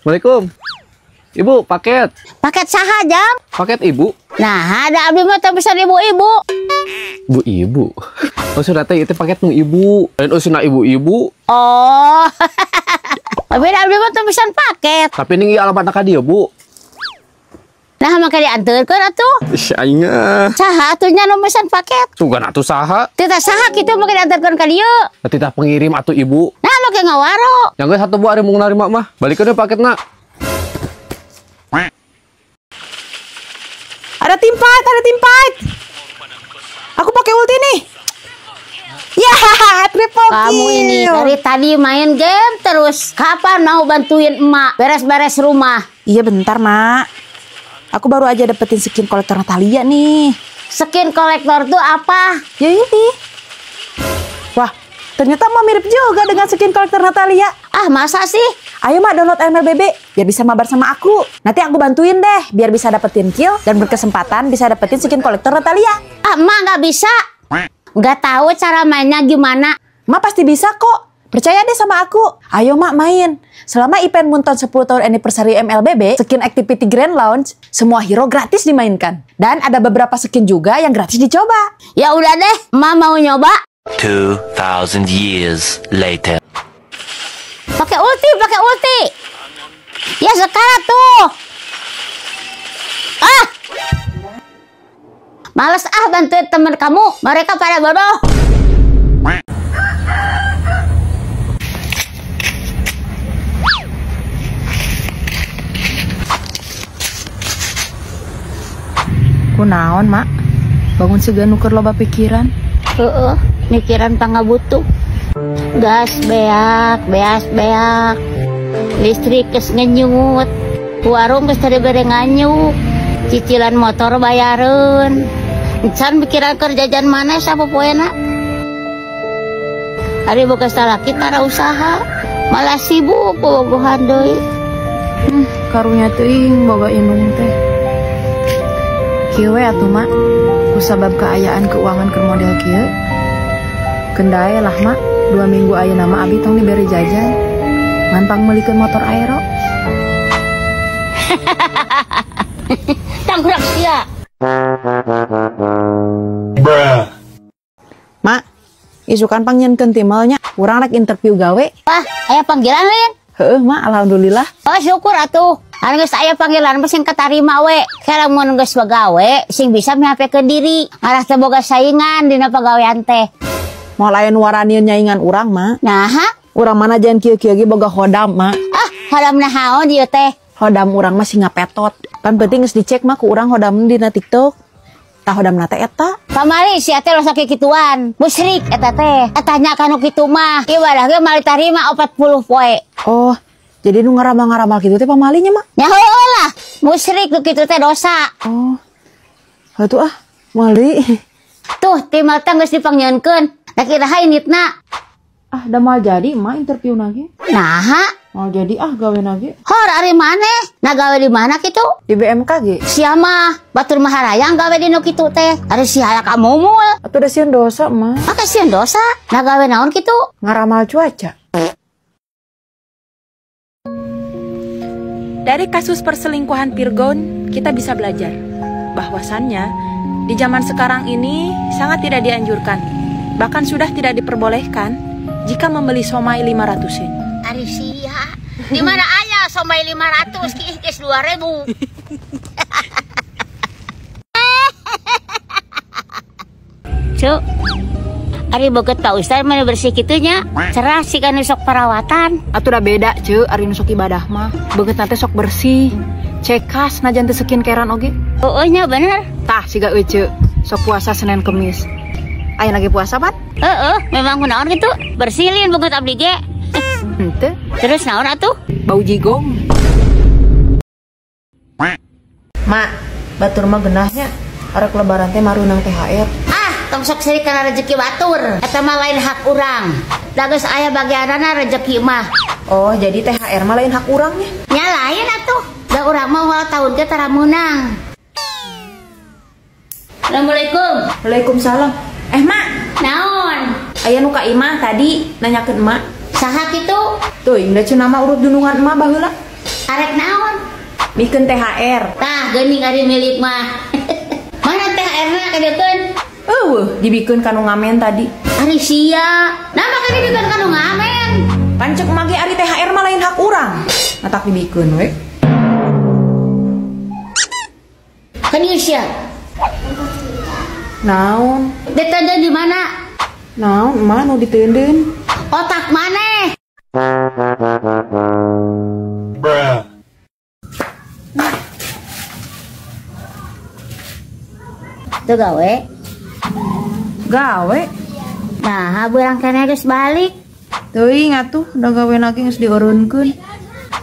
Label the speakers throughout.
Speaker 1: Assalamualaikum. Ibu, paket.
Speaker 2: Paket saha, Jam?
Speaker 1: Paket ibu.
Speaker 2: Nah, ada abdi mah teu bisa ibu-ibu.
Speaker 1: Bu ibu. Oh, sudah teh itu paket nu ibu. Lain usuna ibu-ibu.
Speaker 2: Oh. Tapi abdi mah teu bisa paket.
Speaker 1: Tapi ini alamat ka dieu, Bu.
Speaker 2: Nah, maka diantarkeun atuh.
Speaker 1: Ih, aing ah.
Speaker 2: Saha atuh nya nu mesan paket?
Speaker 1: Sugan atuh saha?
Speaker 2: Teu saha kitu maka diantarkeun ka dieu.
Speaker 1: Titah pengirim atuh ibu.
Speaker 2: Nah, make ngawaro.
Speaker 1: Yang geus satu bu ari mung narima mah. Balikeun we paketna.
Speaker 3: Ada team fight, ada team fight. Aku pakai ulti nih. Ya, triple kill.
Speaker 2: Kamu ini dari tadi main game terus. Kapan mau bantuin emak beres-beres rumah?
Speaker 3: Iya bentar, Mak. Aku baru aja dapetin skin kolektor Natalia nih.
Speaker 2: Skin kolektor tuh apa?
Speaker 3: Ya ini. Wah, ternyata Mak mirip juga dengan skin kolektor Natalia.
Speaker 2: Ah, masa sih?
Speaker 3: Ayo Mak download MLBB biar bisa mabar sama aku. Nanti aku bantuin deh biar bisa dapetin kill dan berkesempatan bisa dapetin skin kolektor Natalia.
Speaker 2: Ah, Mak nggak bisa. Nggak tahu cara mainnya gimana.
Speaker 3: Mak pasti bisa kok. Percaya deh sama aku. Ayo Mak main. Selama event Moonton 10 tahun anniversary MLBB, skin activity grand launch, semua hero gratis dimainkan. Dan ada beberapa skin juga yang gratis dicoba.
Speaker 2: Ya udah deh, Mak mau nyoba.
Speaker 4: 2000 years later.
Speaker 2: Pakai ulti, pakai ulti. Ya sekarang tuh. Ah. Males ah bantuin temen kamu. Mereka pada bodoh.
Speaker 3: Kunaon, Mak? Bangun segan nuker loba pikiran.
Speaker 2: Heeh, mikiran pangabutuh. Gas beak, beas beak. Listrik geus ngenyut. Warung geus teu dibere nganyuk. Cicilan motor bayareun. Encan mikiran keur jajan maneh sapopoena. Ari boga salaki tara usaha, malah sibuk bobogohan deui.
Speaker 3: Karunya teuing boga indung teh. Kieu we atuh, Mak. Kusabab kaayaan keuangan keur model kieu. Kendae lah, Mak. 2 minggu ayeuna mah abi tong dibere jajan. Ngan pangmeulikeun motor aero.
Speaker 2: Tanggurak sia.
Speaker 4: Bruh.
Speaker 3: Mak, isukan pangnyieunkeun timelnya. Urang rek interview gawe.
Speaker 2: Wah, aya panggilan lain?
Speaker 3: Heueuh, Mak, alhamdulillah.
Speaker 2: Oh, syukur atuh. Anu geus aya panggilan mah sing katarima we. Lamun geus bagawe sing bisa mihapekeun diri. Ngarah teu boga saingan dina pagawean teh.
Speaker 3: Moal aya nu waranieun nyaingan urang, Mak.
Speaker 2: Naha?
Speaker 3: Urang mana jangan kieu-kieu ge boga hodam, Mak.
Speaker 2: Ah, hodam naon ieu teh?
Speaker 3: Hodam urang mah singa petot. Pan penting geus dicek mah ku urang hodam dina TikTok. Tah hodamna teh eta.
Speaker 2: Pamali sia teh losa kikituan. Musyrik eta teh. Tanya ka nu kitu mah. Ibadah ge moal ditarima 40 poe.
Speaker 3: Oh, jadi nu ngaramal-ngaramal kitu teh pamalinya, Mak?
Speaker 2: Nya heueuh lah. Musyrik nu kitu teh dosa.
Speaker 3: Oh. Atuh ah, moal deui.
Speaker 2: Tuh, timal teh geus dipangnyieunkeun. Rek iraha inditna?
Speaker 3: Ah, da moal jadi Mak interview nage.
Speaker 2: Naha?
Speaker 3: Moal jadi ah gawe nage.
Speaker 2: Hor ari maneh? Nah gawe di mana kitu?
Speaker 3: Di BMKG.
Speaker 2: Sia mah batur mah harayang gawe di nu kitu teh. Ari sia ka mumul.
Speaker 3: Atuh da sieun dosa, Mak.
Speaker 2: Maka sieun dosa? Nah gawe naon kitu?
Speaker 3: Ngaramal cuaca.
Speaker 5: Dari kasus perselingkuhan Virgoun, kita bisa belajar bahwasannya di zaman sekarang ini sangat tidak dianjurkan, bahkan sudah tidak diperbolehkan jika membeli somai 500-in.
Speaker 2: Ari sia, di mana aya somai 500 ki geus 2000. Cuk, ari boget Pak Ustad mana bersih kitunya, cerah sih kan sok perawatan.
Speaker 5: Atuh da beda, Cuk, ari nu sok ibadah mah. Beungeut teh sok bersih, cekas najan teu skincarean oge.
Speaker 2: Oh, nya bener.
Speaker 5: Tah siga euy, Cuk, sok puasa Senin Kemis. Aya lagi puasa, Pat?
Speaker 2: Heeh, memang kunaon kitu? Bersihin beungeut abdi ge.
Speaker 5: Henteu.
Speaker 2: Terus naon atuh?
Speaker 5: Bau jigong.
Speaker 3: Mak, batur mah geunahnya. Arek lebaran teh marunang THR.
Speaker 2: Ah, tong sok seri kana rezeki batur. Eta mah lain hak urang. Da geus aya bagianana rezeki mah.
Speaker 3: Oh, jadi THR mah lain hak urangnya?
Speaker 2: Nya lain atuh. Da urang mah moal taun ge tara meunang. Assalamualaikum.
Speaker 3: Waalaikumsalam. Mak,
Speaker 2: naon?
Speaker 3: Aya nu ka imah tadi nanyakeun emak.
Speaker 2: Saha kitu?
Speaker 3: Teuing da cenah mah urut dunungan emak baheula.
Speaker 2: Arek naon?
Speaker 3: Mikeun THR.
Speaker 2: Tah geuning ari milik mah. Mana THR-na kadeukeun?
Speaker 3: Eueuh, dibikeun ka nu ngamen tadi.
Speaker 2: Ari sia. Nah make dibikeun ka nu ngamen.
Speaker 3: Pancek mage ari THR mah lain hak urang. Matak dibikeun we.
Speaker 2: Kan ieu sia.
Speaker 3: Naon?
Speaker 2: Diteundeun di mana?
Speaker 3: Naon emak nu diteundeun?
Speaker 2: Otak maneh.
Speaker 4: Bruh.
Speaker 2: Teu gawe?
Speaker 3: Gawe?
Speaker 2: Nah, beurang keneh geus balik.
Speaker 3: Teuing atuh, da gawe lagi geus dieureunkeun.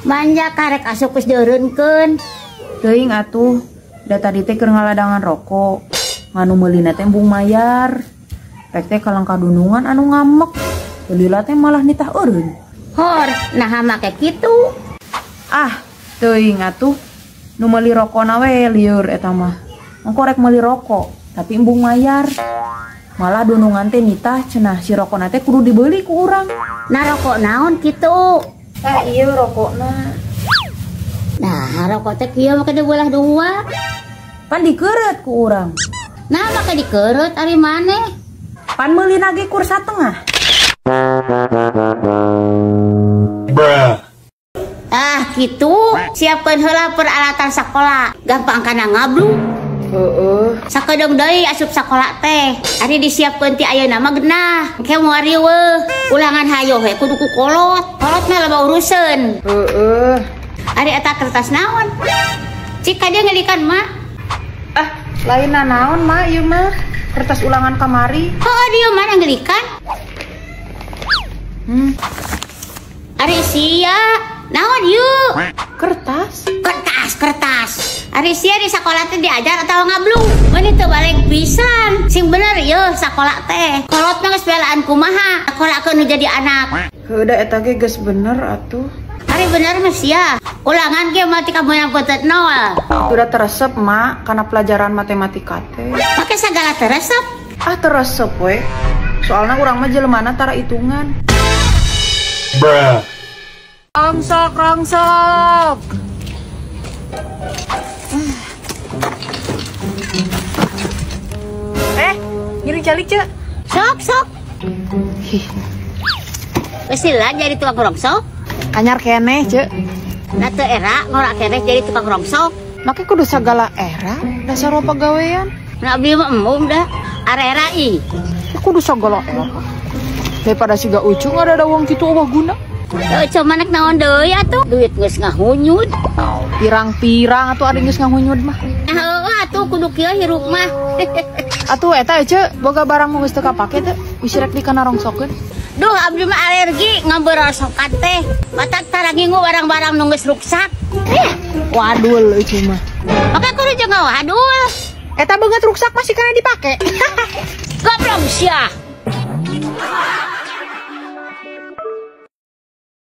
Speaker 2: Manja karek asup geus dieureunkeun.
Speaker 3: Teuing atuh, da tadi teh keur ngaladangan rokok. Nganu meulina teh embung mayar. Rek teh kalangkah dunungan anu ngamek. Lila teh malah nitah eureun.
Speaker 2: Hor, naha make kitu?
Speaker 3: Ah, teuing atuh. Nu meuli rokona we lieur eta mah. Engko rek meuli rokok, tapi embung mayar. Malah dunungan teh nitah cenah si rokona teh kudu dibeli ku urang.
Speaker 2: Nah rokok naon kitu?
Speaker 3: Tah ieu rokokna.
Speaker 2: Nah, rokok teh kieu make dibelah dua.
Speaker 3: Pan dikeureut ku urang.
Speaker 2: Nah, make dikeureut ari maneh?
Speaker 3: Pan meuli nage kur satengah.
Speaker 4: Bruh.
Speaker 2: Ah, kitu. Siapkeun heula peralatan sakola. Gampang kana ngablu.
Speaker 3: Heeh.
Speaker 2: Sakedeung deui asup sakola teh. Ari disiapkeun ti ayeuna mah genah. Engke moal riweuh. Ulangan hayo we kudu ku kolot. Kolotna loba uruseun.
Speaker 3: Heeh.
Speaker 2: Ari eta kertas naon? Cik ka dieu ngelikan mak.
Speaker 3: Ah, lain naon mak ieu mah. Kertas ulangan kamari.
Speaker 2: Heuh, dieu mana ngelikan? Ari sia, naon ieu?
Speaker 3: Kertas?
Speaker 2: Kertas, kertas. Ari sia di sakola teh diajar atau ngablu? Meuni teu balik pisan. Sing bener ieu sakola teh. Kolotna geus belaan kumaha? Sakolakeun nu jadi anak.
Speaker 3: Heuh da eta ge geus bener atuh.
Speaker 2: Ari bener mah sia. Ulangan ge mah tika meunang peuteut nol.
Speaker 3: Udah teresep mak kana pelajaran matematika teh.
Speaker 2: Make sagala teresep?
Speaker 3: Ah teresep we. Soalna urang mah jelemana tara hitungan.
Speaker 4: Bruh.
Speaker 3: Rongsok, rongsok. Ngiring calik, Cek.
Speaker 2: Sok, sok. Geus lila jadi tukang rongsok.
Speaker 3: Anyar keneh, Cek.
Speaker 2: Nah teu era ngorak keneh jadi tukang rongsok.
Speaker 3: Make kudu sagala era dasar pagawean.
Speaker 2: Nah abdi mah embung dah. Arera ih.
Speaker 3: Kudu sagala era. Daripada siga ucu ada wong kitu eueuh guna.
Speaker 2: Teu manek naon deui atuh? Duit geus ngahunyud.
Speaker 3: Pirang-pirang atuh ari geus ngahunyud mah.
Speaker 2: Nah heueuh atuh kudu kieu hirup mah.
Speaker 3: Atuh eta Ceu, boga barang nu geus teu kapake teh, bisi rek dikana rongsokeun.
Speaker 2: Duh abdi mah alergi ngambil rongsokan teh. Matak tara ngingu barang-barang nu geus ruksak.
Speaker 3: Wadul euy mah.
Speaker 2: Maka kudu jeung wadul.
Speaker 3: Eta beungeut ruksak masih kana dipake.
Speaker 2: Goblok sia.